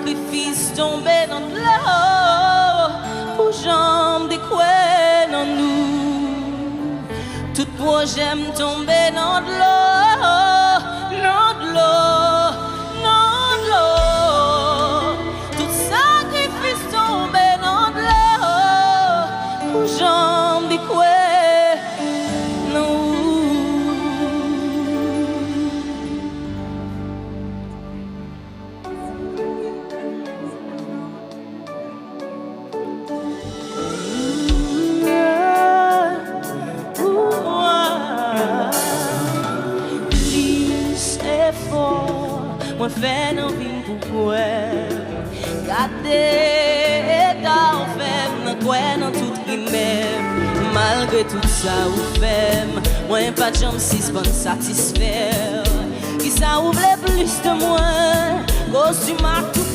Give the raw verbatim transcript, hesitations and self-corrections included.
Sakrifis tonbe nan dlo pou jan m te kwè nan nou. Tout pwojè m tonbe nan dlo, nan dlo, nan dlo. Tout sakrifis tonbe nan dlo pou jan m te kwè nan ou. Plis efò mwen fè nan vi m pou kwè. Gade eta w fè m nan kwè nan tout rimè m. Malgre tout sa ou fè m, mwen pa t janm sispann satisfè w. Kisa ou vle plis de mwen? Kostim ak tout